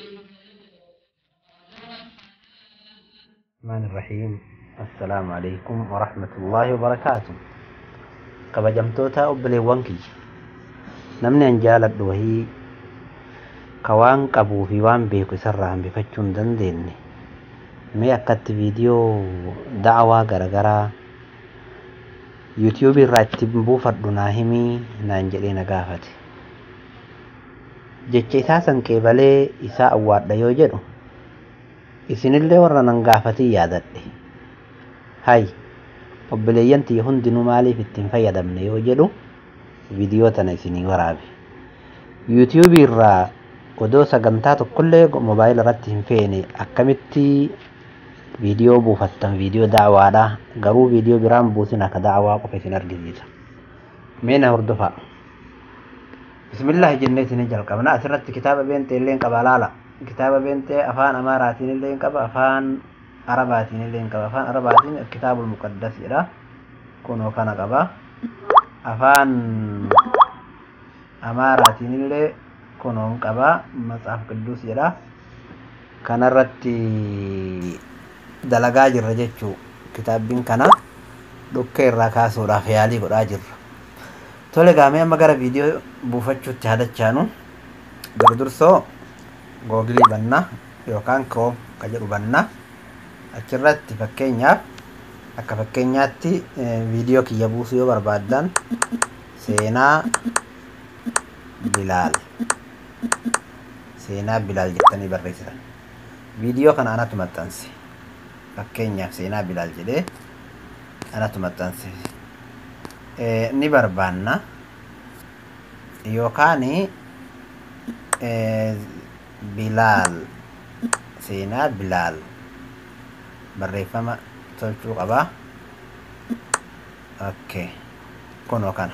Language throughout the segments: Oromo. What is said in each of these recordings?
الرحمن الرحيم. السلام عليكم ورحمة الله وبركاته. Kabajamtoota obboleewwan kiyya, namni an jaaladhu wahii ka waan qabuu fi waan beeku isarraa hambifachuu hin dandeenye, mee akkatti viidiyoo da'awaa garagaraa yuutiyuubii irraa itti buufadhu naa himii naan jedhee na gaafate. Jecha isaa san qeebalee isaa awwaadha yoo jedhu, isinillee warra nan gaafatin yaadadhe. Hay, obboleeyyan tiyya hundinuu maaliif ittiin fayyadamne yoo jedhu, viidiyoo tana isinii waraabe. Yuutiyuubii irraa odoo sagantaa tokkollee mobaayila irratti hin feene akkamitti viidiyoo buufattan? Viidiyoo da'awaadha, garuu viidiyoo biraan buusin, akka da'awaa qofa isin argisiisa. Mee na hordofaa. Bismillah jennee isin jalqabna. Asirratti kitaaba beentee illee hin qaba, laala. Kitaaba beentee afaan Amaaraatiin illee hin qaba, afaan Arabaatiin illee hin qaba. Afaan Arabaatiin Kitaabul Muqaddas jedha, kunoo kana qaba. Afaan Amaaraatiin illee kunoo hin qaba, Matsaaf Qidduus jedha. Kanarratti dalagaa jirra jechuu. Kitaabbiin kana dhukkee irraa kaasuudhaaf yaalii godhaa jirra. Tole, gaamee amma gara viidiyoo buufachuutti hadachaanu. Dura dursoo googilii banna yookaan Chrome ka jedhu banna. Achirratti fakkeenyaaf, akka fakkeenyaatti, viidiyoo kiyya buusuu yoo barbaaddan, seenaa Bilaal, seenaa Bilaal jettanii barreessitan. Viidiyoo kana anatu maxxanse. Fakkeenyaaf seenaa Bilaal jedhee anatu maxxanse. Ni barbaanna yookaan Bilaal, seenaa Bilaal barreeffama tolchuu qaba. Okay, kunoo kana,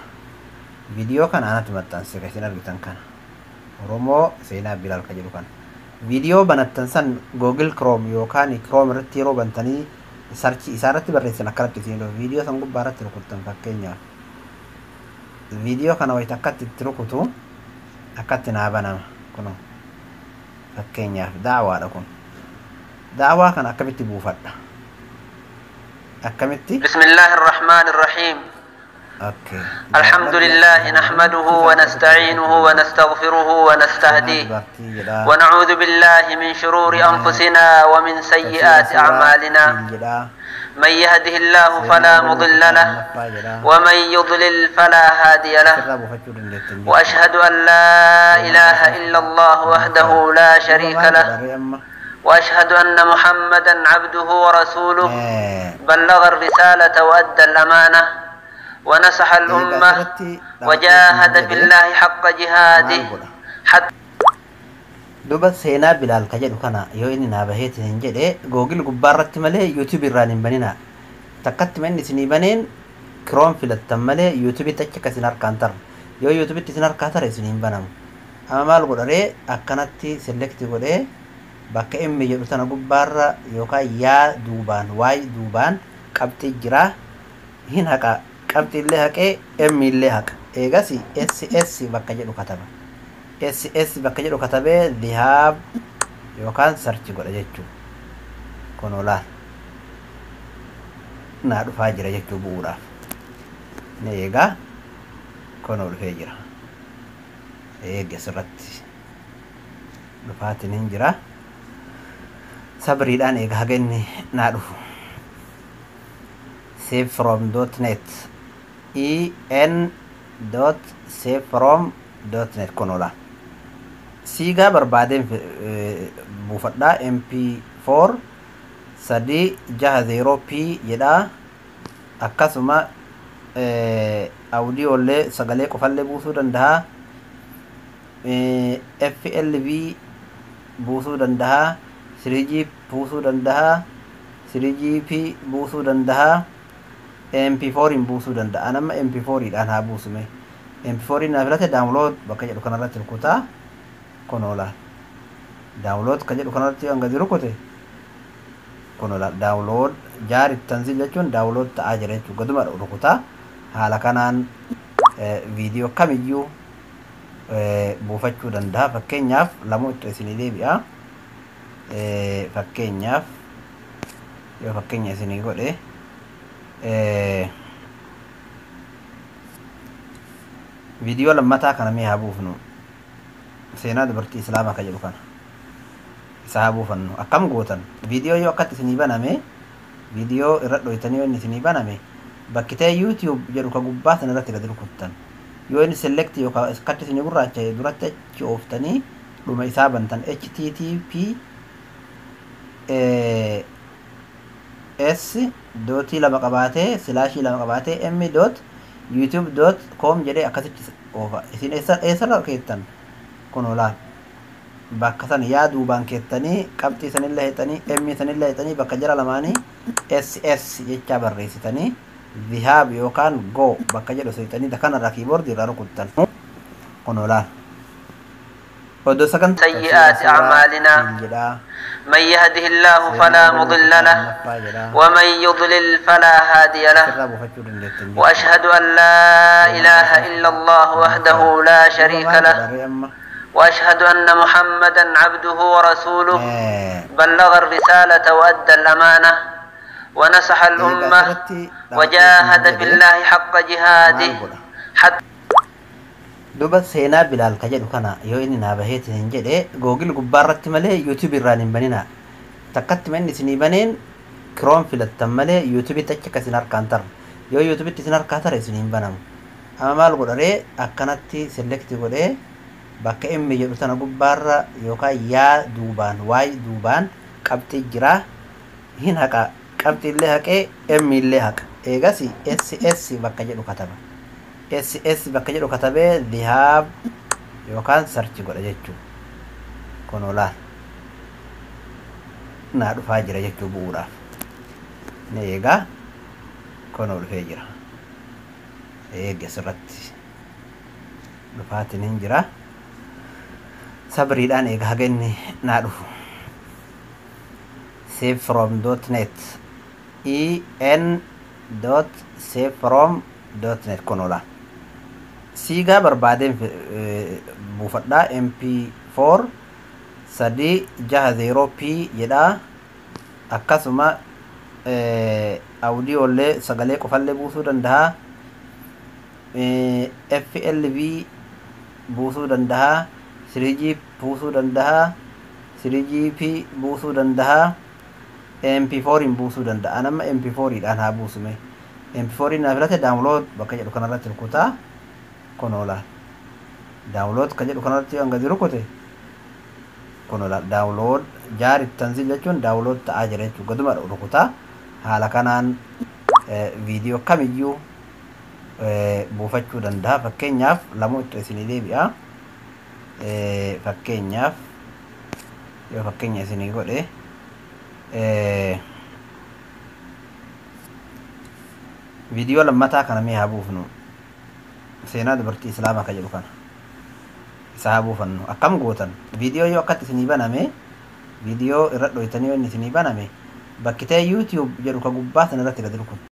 viidiyoo kana anatu maxxanse. Kan isin argitan kana, Oromoo seenaa Bilaal ka jedhu kana. Viidiyoo banattan san Google Chrome yookaan Chrome irratti yeroo bantanii search isaa irratti barreessan, akkanatti isin dhufa. Viidiyoo san gubbaa irratti rukuttan. Fakkeenyaaf viidiyoo kana wayita akkatti itti rukutu, akkatti naa banama. Kunoo fakkeenyaaf da'awaadha kun. Da'awaa kana akkamitti buufadha? Akkamitti? بسم الله الرحمن الرحيم. Okay. الحمد لله نحمده ونستعينه ونستغفره ونستهديه. Dubartii jedha. ونعوذ بالله من شرور أنفسنا ومن سيئات أعمالنا. Jedha. من يهده الله فلا مضل له ومن يضلل فلا هادي له. Asirraa buufachuu dandeettan. وأشهد أن لا إله إلا الله وحده لا شريك له. Amma وأشهد أن محمدا عبده ورسوله، بلغ الرسالة وأدى الأمانة ونصح الأمة وجاهد في الله حق جهاده حتى Duba seenaa Bilaal ka jedhu kana yoo inni naa baheetiin hin jedhe, Google gubbaarratti malee yuutuubii irraan hin banina. Takkatti manni isinii baneen Chrome filattan malee yuutuubitti achi akka isin harkaan tarre. Yoo yuutuubitti isin harkaa tare, isin hin banamu. Amma maal godharee? Akkanatti select godhee bakka M jedhu tana gubbaarra yookaan yaa duubaan waay duubaan qabxii jira, hin haqa. Qabxii illee haqee M illee haqa. Eegas SS bakka jedhu kataba. SS bakka jedhu katabee dhihaab yookaan search godha jechuudha. Kun olaal naa dhufaa jira jechuu bu'uudhaaf. Ni eegaa, kunoo dhufee jira. Eegi, asirratti dhufaatiin hin jira. Sabriidhaan eega haga inni naa dhufu. Save from dot net, en dot save from dot net. Kun olaal. Siigaa barbaadeen buufadhaa. mp4 360 p jedhaa. Akkasuma audiyoollee sagalee qofallee buusuu danda'a, FLV buusuu danda'a, 3G buusuu danda'a, 3GP buusuu danda'a, mp4 hin buusuu danda'a. Nama mp4 dhaan haa buusume. mp4 naa filate. Download bakka jedhu kanarratti rukutaa. Kunoo laal, download ka jedhu kanarratti hanga rukute, kunoo laal, download jaari tanzil jechuun download ta'aa jira jechuudha. Gaduma rukutaa. Haala kanaan viidiyoo kamiyyuu buufachuu danda'a. Fakkeenyaaf lamuu itti isinii deebi'a. Fakkeenyaaf yoo fakkeenya isinii godhe, viidiyoo lammataa kana mee haa buufnu. Seenaa dubartii islaamaa ka jedhu kana isa haa buufannu. Akkam gootan? Viidiyoo yoo akkatti isinii baname, viidiyoo irra dhoytanii yoo inni isinii baname, bakki ta'e YouTube jedhu ka gubbaa sana irratti gadi rukuttan. Yoo inni select yookaan akkatti isinii gurraacha'e, duratti achi ooftanii dhuma isaa bantan. Http s dootii lama qabaatee silaashii lama qabaatee m dot youtube dot com jedhee akkasitti oofa. Isin eessarra keettan? Kun olaal bakka san yaa duubaan keettanii, qabxii sanillee hexanii, m sanillee hexanii, bakka jara lamaanii ss jechaa barreessitanii, zihaab yookaan go bakka jedhu seexanii kanarraa kiiboordii irraa rukuttan. Kun olaal odoo sagantaa سيئات أعمالنا jedhaa. من يهده الله فلا مضل له ومن يضلل فلا هادي له. Asirraa buufachuu dandeettan. وأشهد أن لا إله إلا الله وحده لا شريك له amma وأشهد أن محمدا عبده ورسوله بلغ الرسالة وأدى الأمانة ونصح الأمة وجاهد في الله حق جهاده حتى Duba seenaa Bilaal ka jedhu kana yoo inni naa baheetin hin jedhe, Google gubbaarratti malee YouTube irraan hin banina. Takkatti ma inni isinii baneen Chrome filattan malee YouTubetti achi akka isin harkaan tarre. Yoo YouTubetti isin harkaa tare, isin hin banamu. Amma maal godharee? Akkanatti select godhee, bakka M jedhu tana gubbaarra yookaan yaa duubaan waay duubaan qabxii jira, hin haqa. Qabxii illee haqee, M illee haqa. Eegas SS bakka jedhu kataba. SS bakka jedhu katabee dhihaab yookaan search godha jechuudha. Kun olaal naa dhufaa jira jechuu bu'uudhaaf. Ni eegaa, kunoo dhufee jira. Eegi, asirratti dhufaatiin hin jira. Sabriidhaan eega haga inni naa dhufu. Save from dot net, en dot save from dot net. Kun olaal siigaa barbaadeen buufadhaa. Mp4 360 p jedhaa. Akkasuma audiyoollee sagalee qofallee buusuu danda'a, FLV buusuu danda'a, 3G buusuu danda'a, 3GP buusuu danda'a, MP4 hin buusuu danda'a. Nama MP4 dhaan haa buusume. MP4 naa filate. Download bakka jedhu kanarratti rukutaa. Kunoo laal, download ka jedhu kanarratti yoo gadi rukute, kunoo laal, download jaari tanzil jechuun download ta'aa jira jechuudha. Gaduma rukutaa. Haala kanaan viidiyoo kamiyyuu buufachuu danda'a. Fakkeenyaaf lamuu itti isinii deebi'a. Fakkeenyaaf yoo fakkeenya isinii godhe, viidiyoo lammataa kana mee haa buufnu. Seenaa dubartii islaamaa ka jedhu kana isa haa buufannu. Akkam gootan? Viidiyoo yoo akkatti isinii baname, viidiyoo irra dhoytanii yoo inni isinii baname, bakki ta'e YouTube jedhu ka gubbaa sana irratti gadi rukuttu.